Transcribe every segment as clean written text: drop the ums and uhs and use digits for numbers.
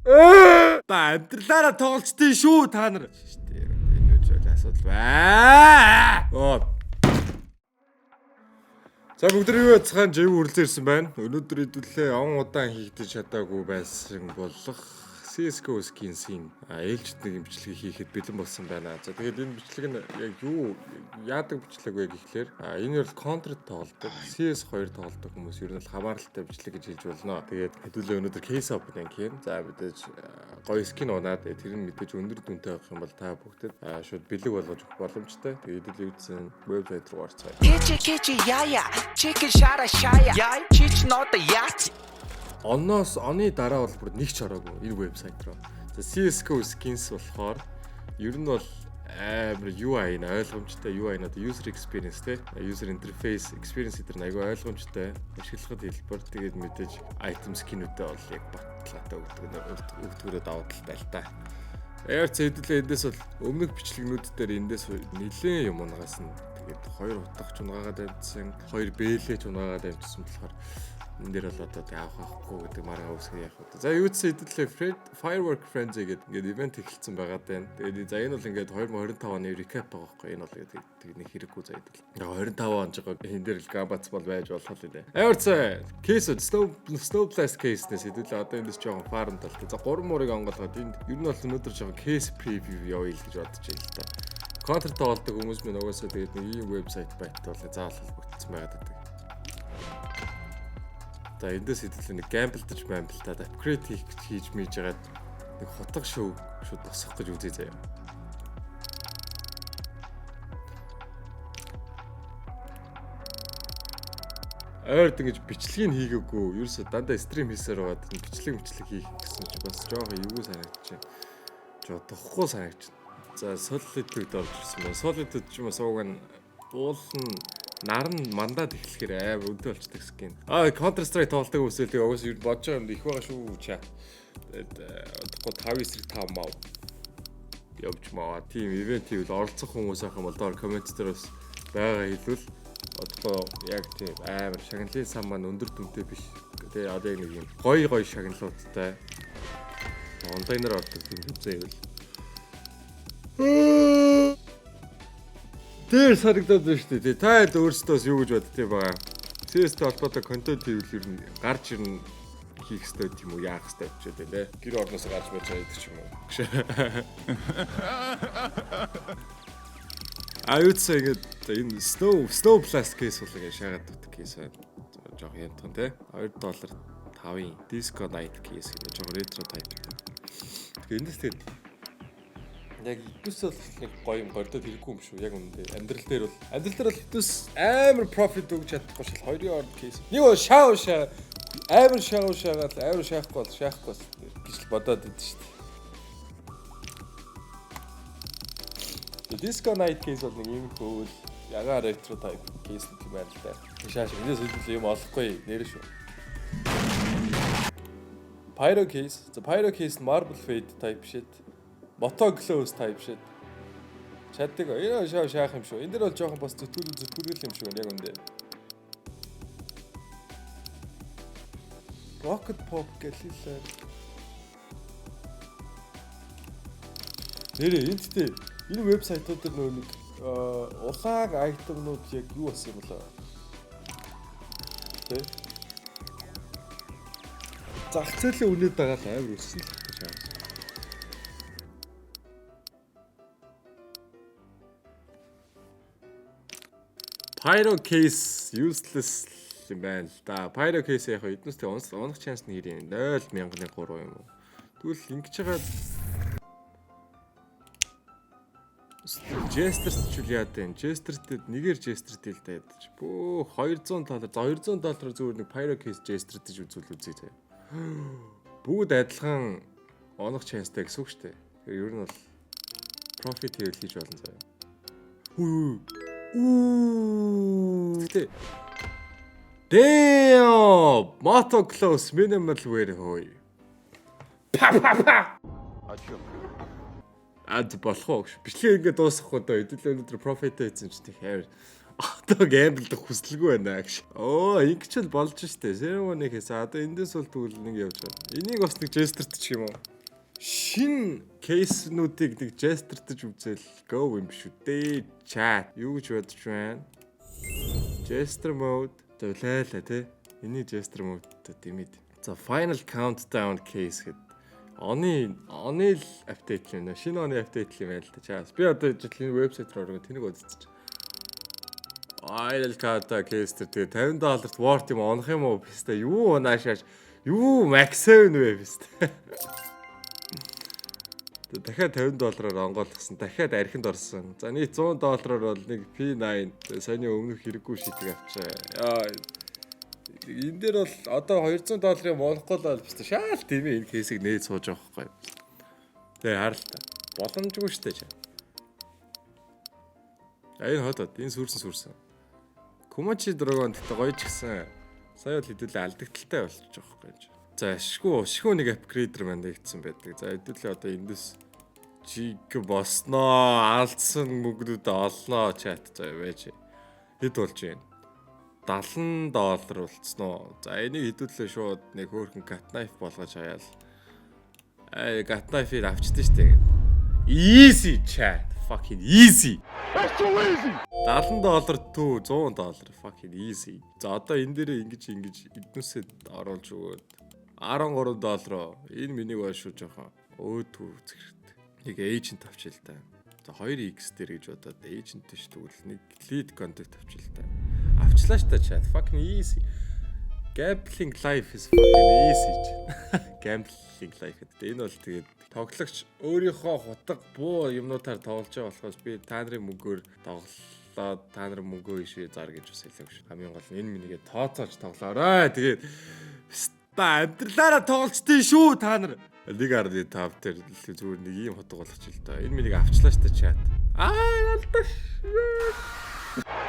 Та амьдралаараа тоглолцдیں шүү та нар. Штэ. Энэ үгүй асуудал бай. Оо. За, бүгд юу яцхан жив үрэлзэн ирсэн байна. Өнөөдөр хэдүүлээ он удаан хийгдэж чадаагүй байсан болох CS:GO skins-ийн ээлжид нэг юм бичлэгийг хийхэд бэлэн болсон байна. За, тэгээд энэ бичлэг нь яг юу яадаг бичлэг вэ гэхлээр энэ бол Counter тоглодог, CS2 тоглодог хүмүүс ер нь л хамааралтай бичлэг гэж хэлж болно. Тэгээд хэдүүлээ өнөөдөр case opening хийн. За, мэдээж гоё skin унаад тэр нь мэдээж өндөр дүнтэй байх юм бол та бүгдэд шууд бэлэг болгож өгөх боломжтой. Тэгээд хэдүүлээ үдсэн вебсайт руу орцгоё. Кичи кичи яя, чики шара шая, яй чич нода яц. Оноос оны дараа бол бүр нэг ч ороогүй энэ вебсайт руу. За, CS:GO skins болохоор ер нь бол амар UI нь ойлгомжтой, UI нь одоо user experience те, user interface experience гэдэг нь айгүй ойлгомжтой, ашиглахад хэлбэр. Тэгээд мэдээж item skin-үүдээ бол яг баталгаатай өгдөг өгдгөрөө давуу талтай л та. Air хэдүүлээ эндээс бол өмнөх бичлэгнүүд дээр эндээс нэлээд юм унгаас нь тэгээд хоёр утга ч унгаагаад амжсан, хоёр бээлээ ч унгаагаад амжсан болохоор энэ дээр бол одоо тэг авах авахгүй гэдэг маргаа үсгээ яах вэ? За, юу ч хэдүүлээ Firework Frenzy гэдэг ингээд event эхэлсэн байгаа даа. Тэгээд за, энэ бол ингээд 2025 оны recap байгаа байхгүй. Энэ бол ингээд тэг нэг хэрэггүй за хэдүүл. 25 он жоо энэ дээр л габац бол байж болох л дээ. Амар case Snow Blast case-нээс хэдүүлээ одоо эндээс жоохон farm талтай. За, 3 мурыг онгоолгоод энд ер нь бол өнөөдөр жоохон case preview явъя л гэж бодож байна л та. Counter тоглодог хүмүүс минь угаасаа тэгээд нэг ийм вебсайт байтал заавал холбогдсон байгаад байдаг. За, эндээс хэдүүлээ нэг gamble-даж мамблтаад upgrade хийх гэж хийж мийж хагаад нэг хутга шоу шууд босгох гэж үзье заяа. Ойрд ингэж бичлэгийг хийгээгүй. Ерөөсө дандаа stream хийсээр байгаад бичлэг бичлэг хийх гэсэн чи бас жоохон эвгүй санагдчих. Жоо тухгүй санагдчих. За, Solitude орж ирсэн байна. Solitude ч юм уу сууг нь уулын нар нь мандаад эхлэхээр амар үнэтэй болчдөг skin. Аа, Counter Strike тоглодог хүмүүсээ тэгээ угсаа ер нь бодож байгаа юм их байгаа шүү чаа. Тэгээд удахгүй 5 эсрэг 5 мав явж маа. Тийм event хийвэл оролцох хүмүүс ах юм бол доор comment дээр бас байгаа хэлвэл одоо яг тийм амар шагналын сан маань өндөр дүнтэй биш. Тэгээ одоо яг нэг юм гоё гоё шагналуудтай онлайнаар ордог тийм хэмжээ ивэл дээр санагдаад байна шүү дээ. Та хэд өөрсдөөс юу гэж боддгийг байгаа. CS-тэй холбоотой контент хийвэл ер нь гарч ирнэ хийх ёстой тийм үү, яах ёстой ч гэдэг лээ. Гэр орноос гарч байж байгаа гэдэг ч юм уу. Аюутсаа ингээд энэ Snow Blast case бол ингээд шаагаад дутдаг case байна. Жог янтхан те. 2 доллар 5-ын Disco Night case гэдэг жог retro type. Тэгээ эндээс тэгээд яг хэдүүс бол нэг гоё юм гордоод хэрэггүй юм шүү. Яг үнэндээ амьдрал дээр бол хэдүүс амар profit өгч чадахгүй шил хоёрын орд case. Нэг бол шаав шаа амар шаав шаагаал амар шаахгүй бол шаахгүй гэж л бодоод идэв шүү дээ. Disco Night case бол нэг ийм хөөл ягаан retro type case нэг юм байна л да. Шааш энэс хэдүүл юм олохгүй нэр шүү. Pyro case. За, Pyro case Marble Fade type shit. Moto Close type shit. Чаддаг. Энэ шаа шаах юм шүү. Энэ дэр бол жоохон бас зүтгэл зүтгэл юм шиг байна яг үндэ. Rocket Pop гэлээ. Нэрээ энэ тэгтээ энэ вебсайтууд дээр нөө нэг улаан item-нууд яг юу болсон юм болоо? Тэ? Зах зээлийн үнэд байгаа л амар өссөн л гэж байна. Pyro case useless юм байна л да. Pyro case яг эднээс тэг унах chance нь хэрэг 0.1003 юм уу. Тэгвэл ингэж байгаа Jester ч үл яад вэ? Jester-тэд нэгээр Jester тэл та ядаж. Бөө 200 доллар. За, 200 доллараар зүгээр нэг Pyro case Jester гэж үзүүл үзье заяа. Бүгд адилхан онох chance-тай гэсэн үг шүү дээ. Тэгэхээр ер нь бол profit хийвэл хийж болно заяа. Хүү. Үу. Гэтэ Damn! Moto Close minimal wear хөөе. Па па па. Ад болох уу гэж. Бичлэг ингээд дуусгах одоо хэдүүлээ өнөөдөр profit хийсэн ч тийм хайр. Одоо gamble-дах хүсэлгүй байна гэж. Оо, ингэж л болж штэ. Ceremony хийсэн. Одоо эндээс бол тэгвэл нэг явж байгаа. Энийг бас нэг Jester ч юм уу. Шин case нүүдийг нэг jester тэж үзэл go юм шүү дээ. Chat. Юу гэж бодож байна? Jester mode зөвлөөлээ те. Эний jester mode дэмэд. За, final countdown case гэд оны л update юм байна. Шинэ оны update юм байна л да. Чаас. Би одоо жилийн вебсайт руу ороод тэнийг үзчих. Final countdown case дээр тэгээ 50 долларт worth юм онох юм уу? Писта юу унаашааш юу Max 7 вэ, писта. Дахиад 50 доллараар онгойлгосон. Дахиад архинд орсон. За, нийт 100 доллараар бол нэг P9 саяны өмнөх хэрэггүй шийдэг авчаа. Яа. Энэ дээр бол одоо 200 долларын монохгүй л бол биш, шаал тийм ээ, энэ case ийг нээж сууж байгаа байхгүй. Тэгээ харалта. Боломжгүй штэ чаа. А, энэ хотод энэ сүрсэн сүрсэн. Kumachi Dragon гэхдээ гоё ч гэсэн сая бол хэдүүлээ алдагдaltaй болчих жоох байхгүй. За, шгүү нэг upgrader маань нэгдсэн байдаг. За, хэдүүлээ одоо эндээс жиг босноо, алдсан мөнгнүүдээ олноо, chat. За, байж. Хэд болж байна? 70 доллар болцсноо. За, энийг хэдүүлээ шууд нэг хөөрхөн gut knife болгож хаяал. Ай, gut knife-ыг авчдээ штэ. Easy, chat. Fucking easy. That's too easy. 70 доллар to 100 доллар, fucking easy. За, одоо энэ дээрээ ингэж ингэж эднүсэд оруулж өгөөд 13 доллар. Энэ миний бол шүү жоохон өөдгүү үзэх хэрэгтэй. Нэг agent авчил л та. За, 2x дээр гэж бодоод agent ш тэгвэл нэг lead contact авчил л та. Авчлаа ш та, chat. Fucking easy. Gambling life is fucking easy. Gambling life гэдэг. Энэ бол тэгээд тоглогч өөрийнхөө хутга буу юмнуудаар тоглож байгаа болохоос би та нарын мөнгөөр тоглоод та нарын мөнгөө ишээ зар гэж бас хэлээгүй шүү. Хамгийн гол нь энэ минийгээ тооцоолж тоглоорой. Тэгээд ста амьдралаараа тоглолчдیں шүү та нар. 1.5 дээр зүгээр нэг ийм хутга болгоч л та. Энэ миний авчлаа шүү дээ, chat. Аа, алдаа.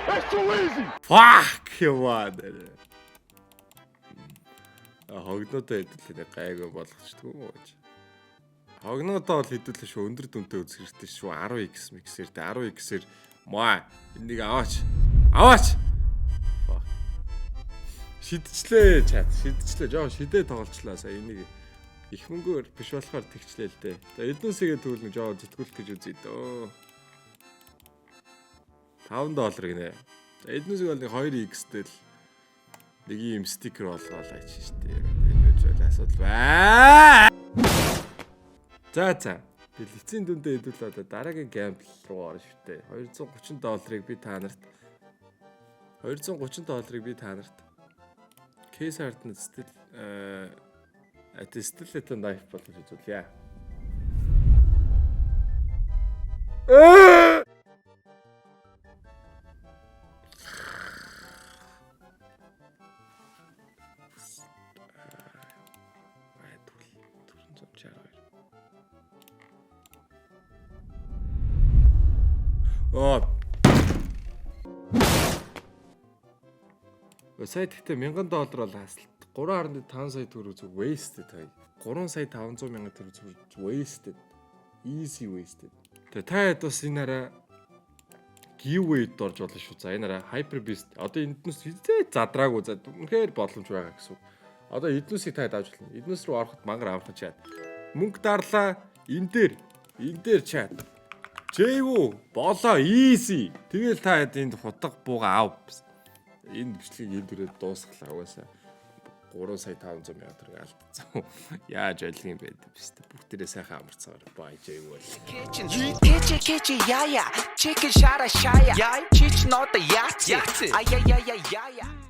That's too easy. Fuck яваа. Хогнуудаа хэдүүлээ нэг гайгүй болгочдгүй юм уу гэж. Хогнуудаа бол хэдүүлээ шүү өндөр дүнтэй үзэх хэрэгтэй шүү 10x mixer тэ 10x-ээр маа энийг аваач. Аваач. Fuck. Шидчлээ, chat. Шидчлээ. Жоо шидээ тоглолцлаа. Сая энийг их мөнгөөр биш болохоор тэгчлээ л дээ. За, эднүсийгээ тэгвэл нэг жоо зүтгүүлэх гэж үзье дөө. 5 доллар гинэ. За, эднүсийг бол нэг 2x-тэй л нэг ийм стикер болгоол аач штэ. Энэ үгүй асуудал бай. За. Би лицийн дүндээ хэдүүл одоо дараагийн gamble руу орно шүү дээ. 230 долларыг би та нарт 230 долларыг би та нарт case hardened steel stiletto knife болгож үзүүлье. Э! Бай, 462. Оо. Сая гэхдээ 1000 доллар бол хасалт 3.5 сая төгрөг зүг wasted хай. 3 сая 500 мянган төгрөг зүг wasted. Easy wasted. Тэгээ та хэд бас энэ араа giveaway-д орж болно шүү. За, энэ араа Hyper Beast одоо энднээс хизээ задраагүй, за, үнэхээр боломж байгаа гэсэн үг. Одоо эднүсийг та хэд авч болно. Эднүс рүү ороход мангар авах chat. Мөнгө дарлаа энэ дээр chat. Жэйвүү болоо, easy. Тэгэл та хэд энд хутга бууга ав. Энэ бичлэгийг энэ дүрээд дуусгалаа угаасаа. 3 сая 500 сая төгрөг алдсан. Яаж ойлгох юм бэ? Бүгдээрээ сайхан амарцгаар. Бай, Жэйвүү. Kitchen Kitchen kitchen яя. Chicken shara shaya. Чич нода яци. Ая я я я я.